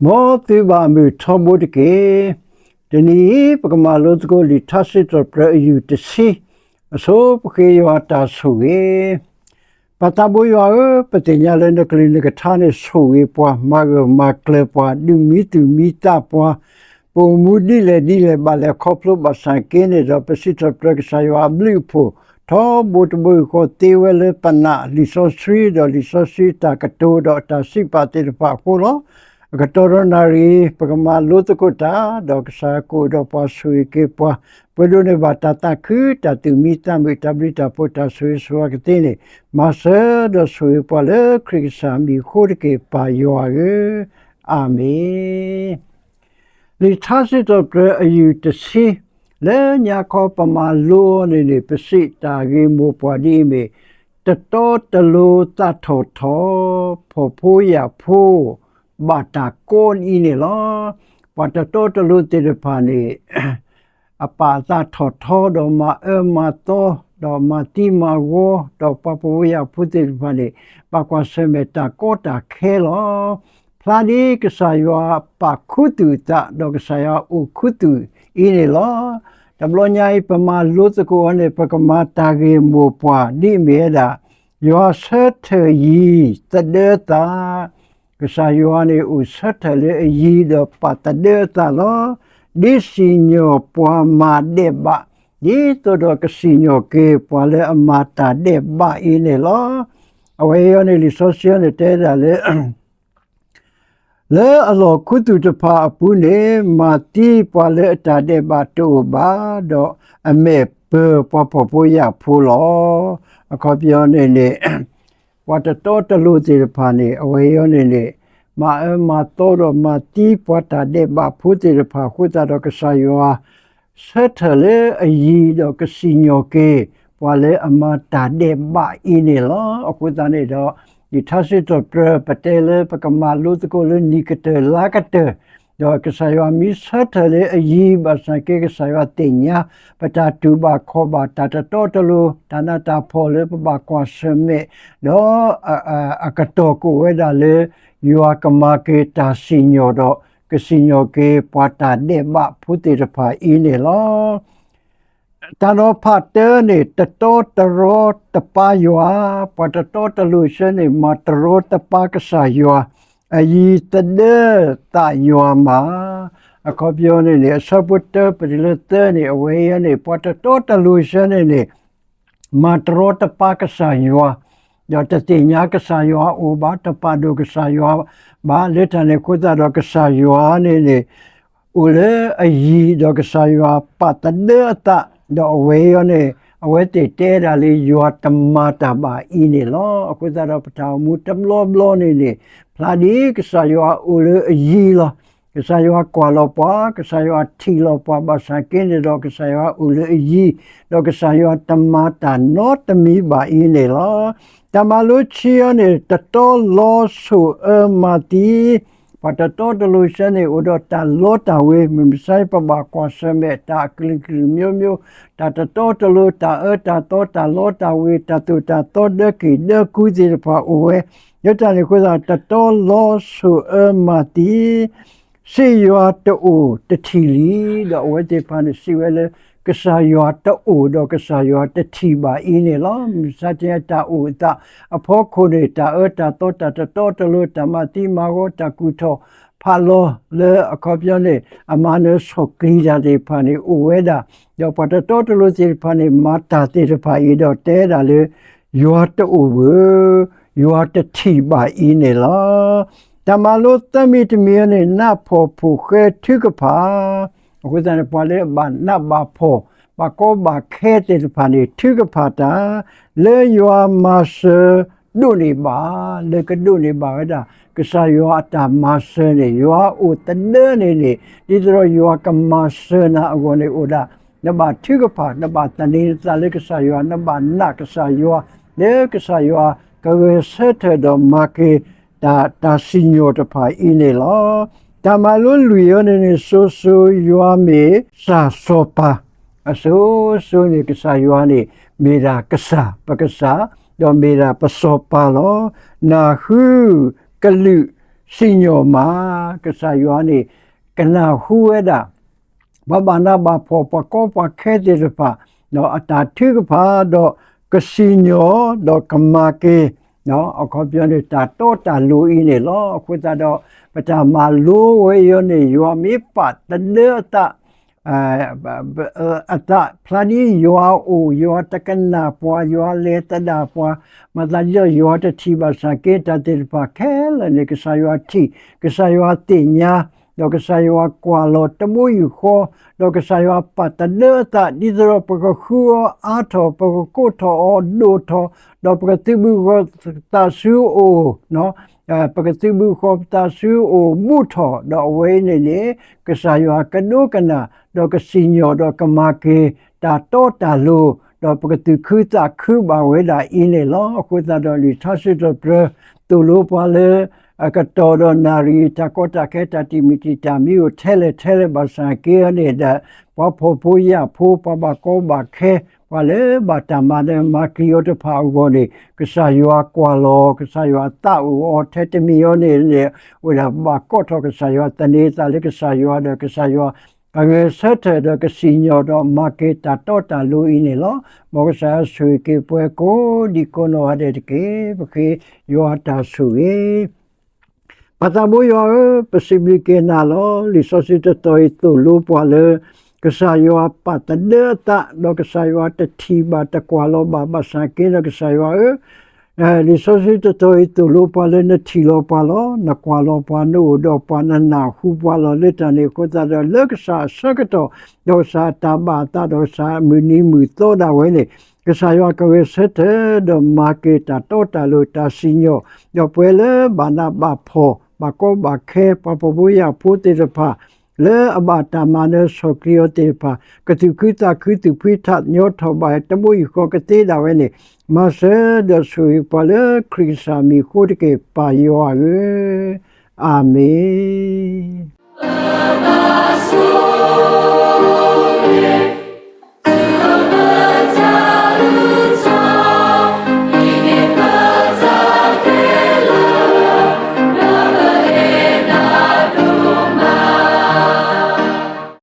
မ်သုဘၣ်မုာ်ထီဘိတက့ၢ်. တနံၤအံၤ ပကမၤလိသကိးလံာ်ထါစံးထီၣ်ပတြၢၤအယူၢ်တဆံ, အဆိပဃ့ယွၤတၢ်ဆိၣ်ဂ့ၤ. ပၢ်သးဘိယွၤဧၢ, ပသ့ၣ်ညါလၢနကလုၢ်နကထါန့ၣ်ဆိၣ်ဂ့ၤပှၤ, မၤဂၢၢ်မၤကျၢၤပှၤ, ဒုးမံသူၣ်မံသးပှၤ, ပအိၣ်မူဒ်လဲၣ်ဒ်လဲၣ် ဘၣ်လဲၤခီဖျိဘၣ်ဆၣ်က့န့ၣ်ဒီး ပစံးထီၣ်ပတြၢၤကစၢ်ယွၤအဘျုးအဖှိၣ် ထီဘိတဘိယူၢ်ဃီသ့ဝဲလၢပနာ်လံာ်စီဆှံ ဒီးလံာ်စီဆှံတၢ်ကတိၤဒီးအတၢ်စံးပာ်သ့ၣ်တဖၣ်အဃိလီၤ. အကတီၢ်ဒီးနၣ်ရံၣ် ပကမၤလိသကိးတၢ်, ဒီးကစၢ်ယွၤကအိၣ်ဒီးပှၤဆိၣ်ဂ့ၤက့ၤပှၤ, ပှဲၤဒိးန့ၢ်ဘၣ်တၢ်သးခု တၢ်သူၣ်မံသးမုာ် တၢ်ဘျုးတၢ်ဖှိၣ် တၢ်ဆိၣ်ဂ့ၤဆိၣ်ဝါကသ့န့ၣ် မၤစၢၤဒီးဆိၣ်ဂ့ၤပှၤလၢခရံာ်ကစၢ်မံၤအဃိတက့ၢ် ပၢ်ယွၤဧၢ, အၤမ့ၣ်. လံာ်ထါစံးထီၣ်ပတြၢၤအယူၢ်တဆံ လၢညါခီပမၤလိန့ၣ်န့ၣ် ပစံးတၢ်ဂ့ၢ်မိၢ်ပှၢ်ဒ်အံၤမ့ၢ် တတီတလိၤသးထီၣ်ထီ, ဖှီၣ်ဖိယာ်ဖိ ဘၣ်တၢ်ကိးဒ်အံၤန့ၣ်လီၤ. ပှၤတတီတလိၤသ့ၣ်တဖၣ်န့ၣ် အပာ်အသးထီၣ်ထီ ဒီးမၤအၢမၤသီ ဒီးမၤသံမၤဂီၤ ဒီးပှၤဖှီၣ်ဖိယာ်ဖိသ့ၣ်တဖၣ်န့ၣ် ဘၣ်ကွၢ်ဆၢၣ်မဲာ်တၢ်ကီတၢ်ခဲလီၤ. ဖျါဒ်ကစၢ်ယွၤပာ်ခူသူၣ်အသး ဒီးကစၢ်ယွၤအိၣ်ခူသူၣ်အံၤန့ၣ်လီၤ. တဘျီညါအံၤ ပမၤလိသကိးအီၤန့ၣ် ပကမၤတၢ်ဂ့ၢ်မိၢ်ပှၢ်ဒ်အမ့ၢ်ဝဲဒၣ် ယွၤဆၢထၢၣ်ယံၤသဒၢသး ကစၢ်ယွၤန့ၣ်အိၣ်ဆၢထၢၣ်လၢအယံၤဒီးပာ်သဒၢအသးလီၤ. ဒ်စံၣ်ညီၣ်ပှၤမၤဒဲးဘး ဒ်သိးဒီးကစံၣ်ညီၣ်က့ၤ ပှၤလၢအမၤတၢ်ဒဲးဘးအံၤန့ၣ်လီၤ. အဝဲအံၤန့ၣ် လံာ်စီဆှံန့ၣ်တဲဒၣ်လၢ လၢအလီၢ်ခူသူၣ်တဖၣ်အပူၤန့ၣ် မၤသံပှၤလၢအတၢ်ဒဲးဘးတအိၣ်ဘၣ်, ဒီးအမဲာ်ပၢၢ်ပှၤဖှီၣ်ဖိယာ်ဖိလီၤ. အခီပညီန့ၣ်န့ၣ် ပှၤတတီတလိၤသ့ၣ်တဖၣ်န့ၣ် အဝဲအံၤန့ၣ်န့ၣ် မၤအၢမၤသီဒီးမၤသံပှၤတၢ်ဒဲးဘးဖိသ့ၣ်တဖၣ်အဃိသတးဒီး ကစၢ်ယွၤ ဆၢထၢၣ်လၢအယံၤဒီးကစံၣ်ညီၣ်က့ၤ ပှၤလၢအမၤတၢ်ဒဲးဘးအံၤန့ၣ်လီၤ. အဃိသတးန့ၣ်ဒီး လံာ်ထါစံးထီၣ်ပတြၢၤ ပတဲလၢပကမၤလိသကိးလၢနံၣ်ကတၢၢ်လါကတၢၢ်, ဒီးကစၢ်ယွၤမ့ၢ်ဆၢထၢၣ်လၢအယံၤ ဘၣ်ဆၣ်က့ ကစၢ်ယွၤသ့ၣ်ညါ ပတၢ်တူၢ်ဘၣ်ခီၣ်ဘၣ် တၢ်တတီတလိၤ တၢ်နးတၢ်ဖှီၣ်လၢပဘၣ်ကွၢ်ဆၢၣ်မဲာ်, ဒီး အကတီၢ်ကအိၣ်ဝဲဒၣ်လၢ ယွၤကမၤက့ၤတၢ်စံၣ်ညီၣ်ဒီး ကစံၣ်ညီၣ်က့ၤပှၤတၢ်ဒဲးဘးဖိသ့ၣ်တဖၣ်အံၤန့ၣ်လီၤ. တၢ်နီၤဖးတၢန့ၣ် တတီတရီတပါယွၤ, ပှၤတတီတလိၤဆၢန့ၣ် မၤတရီတပါကစၢ်ယွၤ, အယံၤသဒၢသးယွၤမး. အခီပညီန့ၣ်န့ၣ် အဆၢဖိတၢပတုၤလၢသၢန့ၣ် အဝဲအံၤန့ၣ် ပှၤတတီတလိၤဆၢန့ၣ်န့ၣ် မၤတရီတပါကစၢ်ယွၤ, ဒီးတသ့ၣ်ညါကစၢ်ယွၤအိၣ်ဘၣ်, တပာ်ဒိၣ်ကစၢ်ယွၤဘၣ်. လၢတၢ်န့ၣ်အဃိသတးဒီး ကစၢ်ယွၤန့ၣ်န့ၣ် အိၣ်လၢအယံၤ ဒီးကစၢ်ယွၤပာ်သဒၢအသး, ဒီးအဝဲအံၤန့ၣ် အဝဲသ့ၣ်တဲဒၣ်လၢယွၤတမၤတၢ်ဘၣ်အံၤန့ၣ်လီၤ. အဃိသတးဒီး ပတၢ်အိၣ်မူတဘျီဘျီန့ၣ်န့ၣ် ဖျါဒ်ကစၢ်ယွၤအိၣ်လၢအယံၤလီၤ. ကစၢ်ယွၤကွၢ်လီၤပှၤ, ကစၢ်ယွၤထံၣ်လီၤပှၤ, ဘၣ်ဆၣ်က့န့ၣ်ဒီး ကစၢ်ယွၤအိၣ်လၢအယံၤ, ဒီးကစၢ်ယွၤတမၤတၢ်နီတမံၤဘၣ်အံၤန့ၣ်လီၤ. တၢ်မၤလိဆံအံၤန့ၣ် တတီလီၤဆိၣ်အၢမၤသံ, ပှၤတတီတလိၤဆၢန့ၣ် အိၣ်ဒီးတၢ်လီတၢ်ဝ့ၤ, မုၢ်မဆါပဘၣ်ကွၢ်ဆၢၣ်မဲာ် တၢ်အကလုာ်ကလုာ်မျိုးမျိုး, တၢ်တတီတလိၤ, တၢ်အၢတၢ်သီ, တၢ်လီတၢ်ဝ့ၤ, တၢ်သိၣ်တၢ်သီ, ဒၢကံၢ်ဒၢကူသ့ၣ်တဖၣ်အိၣ်ဝဲ, လၢတၢ်န့ၣ်အဃိသတး တတီလီၤဆိၣ်အၢမၤသံ စံးယွၤတအိၣ်တထံၣ်လံ, ဒီးအဝဲသ့ၣ်တဖၣ်န့ၣ်စံးဝဲလၢ ကစၢ်ယွၤတအိၣ်ဒီးကစၢ်ယွၤတထံၣ်ဘၣ်အံၤန့ၣ်လီၤ. မုၢ်မဆါတနံၤအံၤ တၢ်အိၣ်အသးအဖီခိၣ်န့ၣ် တၢ်အၢတၢ်သီ, တၢ်တတီတလိၤ, တၢ်မၤသံမၤဂီၤ, တၢ်ကူၣ်ထီၣ်ဖးလီၤလၢအခီပညီန့ၣ် အမၤနၢၤဆီၣ်ကျံၤတၢ်သ့ၣ်တဖၣ်န့ၣ်အိၣ်ဝဲဒၣ်, ဒီးပှၤတတီတလိၤသ့ၣ်တဖၣ်န့ၣ် မၤတၢ်သ့ၣ်တဖၣ်အံၤဒီးတဲဒၣ်လၢ ယွၤတအိၣ်ဘၣ်, ယွၤတထံၣ်ဘၣ်အံၤန့ၣ်လီၤ. တၢ်မၤလိသၢမံၤတမံၤန့ၣ် နးဖှီၣ်ဖိၣ်ဃဲထုကဖၣ်, အဃိသတးန့ၣ် ပှၤလၢအဘၣ်နးဘၣ်ဖှီၣ် ဘၣ်ကီဘၣ်ခဲသ့ၣ်တဖၣ်န့ၣ် ထုကဖၣ်တၢ် လၢယွၤမၤစၢၤဒိးန့ၢ်ဘၣ်, လၢကဒိးန့ၢ်ဘၣ်ဝဲဒၣ် ကစၢ်ယွၤအတၢ်မၤစၢၤန့ၣ် ယွၤအိၣ်သဒၢန့ၣ်န့ၣ် ဒ်သိးဒီးယွၤကမၤစၢၤနၤအဂီၢ်န့ၣ်အိၣ်ဒၣ်, နဘၣ်ထုကဖၣ်, နဘၣ်သန့ၤနသးလၢကစၢ်ယွၤ, နဘၣ်နာ်ကစၢ်ယွၤ, လၢကစၢ်ယွၤကဂဲၤဆၢထၢၣ်ဒီးမၤက့ၤ တၢ်, တၢ်စံၣ်ညီၣ်တဖၣ်အံၤန့ၣ်လီၤ. တၢ်မၤလိလွံၢ်အံၤန့ၣ်န့ၣ် စိၤစိၤယွၤမ့ၢ်ကစၢ်စီၤပၤ, အစိၤစိၤန့ၣ် ကစၢ်ယွၤန့ၣ် မ့ၢ်ဒၣ်ကစၢ်, ပကစၢ်, ဒီးမ့ၢ်ဒၣ်ပစီၤပၤလီၤ. နၢ်ဟူကလုၢ် စံၣ်ညီၣ်မး, ကစၢ်ယွၤန့ၣ် ကနၢ်ဟူဝဲဒၣ် ပှၤဘၣ်နးဘၣ်ဖှီၣ် ပှၤကီပှၤခဲသ့ၣ်တဖၣ် ဒီးအတၢ်ထုကဖၣ် ဒီးကစံၣ်ညီၣ် ဒီးကမၤက့ၤ အခီပညီန့ၣ် တၢ်တီတၢ်လိၤအံၤန့ၣ်လီၤ. အဃိသတးဒီး ပတၢ်မၤလိဝဲအံၤန့ၣ် ယွၤမ့ၢ်ပာ်သဒၢအသး အသးဖျါဒ်ယွၤအိၣ်, ယွၤတကနၣ်ပှၤ, ယွၤလဲၤသဒၣ်ပှၤ, မၤသးဒ်သိးယွၤတထံၣ်ဘၣ်ဆၣ်က့ တၢ်သ့ၣ်တဖၣ်ခဲလၢာ်န့ၣ် ကစၢ်ယွၤထံၣ်, ကစၢ်ယွၤသ့ၣ်ညါ, ဒီးကစၢ်ယွၤကွၢ်လီၤတဘိယူၢ်ဃီ, ဒီးကစၢ်ယွၤပာ်သဒၢအသး ဒ်သိးဒီးပကဃုအီၤအါထီၣ်, ပကကိးထီၣ်အီၤဒိၣ်ထီၣ်, ဒီးပကသုးဘူးဃီၤသးဆူအအိၣ် ပကသုးဘူးဃီၤပသးဆူအအိၣ်ဘူးထီၣ်, ဒီးအဝဲအံၤန့ၣ်န့ၣ် ကစၢ်ယွၤကဒိကနၣ် ဒီးကစံၣ်ညီၣ် ဒီးကမၤက့ၤ တၢ်တီတၢ်လိၤ, ဒီးပကသူၣ်ခုသးခုဘၣ်ဝဲဒၣ်အံၤန့ၣ်လီၤ. အဃိသတးဒီး လံာ်ထါစံးထီၣ်ပတြၢၤ သိၣ်လိပှၤလၢ အကတီၢ်ဒီးနၣ်ရံၣ် တၢ်ကီတၢ်ခဲ တၢ်တံာ်မုၢ်တံာ်တာ် မ့ၢ်အိၣ်ထဲလဲၣ်ထဲလဲၣ်ဘၣ်ဆၣ်က့န့ၣ်ဒီး ပှၤဖှီၣ်ဖိယာ်ဖိ ပှၤဘၣ်ကီဘၣ်ခဲ ပှၤလၢဘၣ်တၢ်မၤဒီး မၤက့ၤအီၤတဖၣ်အဂီၢ်န့ၣ် ကစၢ်ယွၤကွၢ်လီၤ, ကစၢ်ယွၤသးအိၣ်အီၤထဲတမံၤအံၤန့ၣ်န့ၣ် အိၣ်ဒၣ်ဘၣ်ကီးထီၣ်ကစၢ်ယွၤ, သန့ၤသးလၢကစၢ်ယွၤဒီး ကစၢ်ယွၤကဂဲၤဆၢထၢၣ်ဒီးကစံၣ်ညီၣ်ဒီးမၤက့ၤတၢ်တီတၢ်လိၤအံၤန့ၣ်လီၤ. မ်ကစၢ်ယွၤဆိၣ်ဂ့ၤက့ၤပှၤကိးဒံကိးနီၢ်ဂၤဒဲးတက့ၢ်. ပဃ့ယွၤအတၢ်ဆိၣ်ဂ့ၤ ပၢ်သးဘိယွၤဧၢ, ပစံးဘျုးက့ၤနၤလီၤ. လံာ်စီဆှံတတီၤအံၤသိၣ်လိပှၤလၢ ကစၢ်ယွၤပာ်သဒၢအသး ဒီးကစၢ်ယွၤတထံၣ်ဘၣ်တကွၢ်လီၤဘၣ် ဘၣ်ဆၣ်က့ဒီးကစၢ်ယွၤဧၢ, လံာ်စီဆှံတတီၤအံၤသိၣ်လိပှၤလၢနထံၣ်လီၤပှၤလီၤ, နကွၢ်လီၤပှၤ, နအိၣ်ဒီးပှၤ, နနၢ်ဟူပှၤလီၤ. လၢတၢ်န့ၣ်အဃိသတးဒီး လၢကစၢ်အဆၢကတီၢ် ဒီးကစၢ်အတၢ်ဘၣ်အသး ဒီးကစၢ်အမုၢ်နံၤမုၢ်သီဒၣ်ဝဲန့ၣ် ကစၢ်ယွၤကဂဲၤဆၢထၢၣ် ဒီးမၤက့ၤတၢ်တီတၢ်လိၤ တၢ်စံၣ်ညီၣ် ဒီးပှၤလၢဘၣ်နးဘၣ်ဖှီၣ် ဘၣ်ကီဘၣ်ခဲ ပှၤဖှီၣ်ဖိယာ်ဖိသ့ၣ်တဖၣ် လၢအဘၣ်တၢ်မၤနၢၤဆီၣ်ချံအီၤသ့ၣ်တဖၣ် ကသူၣ်ခုသးခု သူၣ်ဖှံသးညီထီၣ်ဘၣ်တဘိယူၢ်ဃီကသ့ဒၣ်ဝဲန့ၣ် မၤစၢၤဒီးဆိၣ်ဂ့ၤပှၤလၢခရံာ်ကစၢ်မံၤအဃိတက့ၢ် ပၢ်ယွၤဧၢ, အၤမ့ၣ်.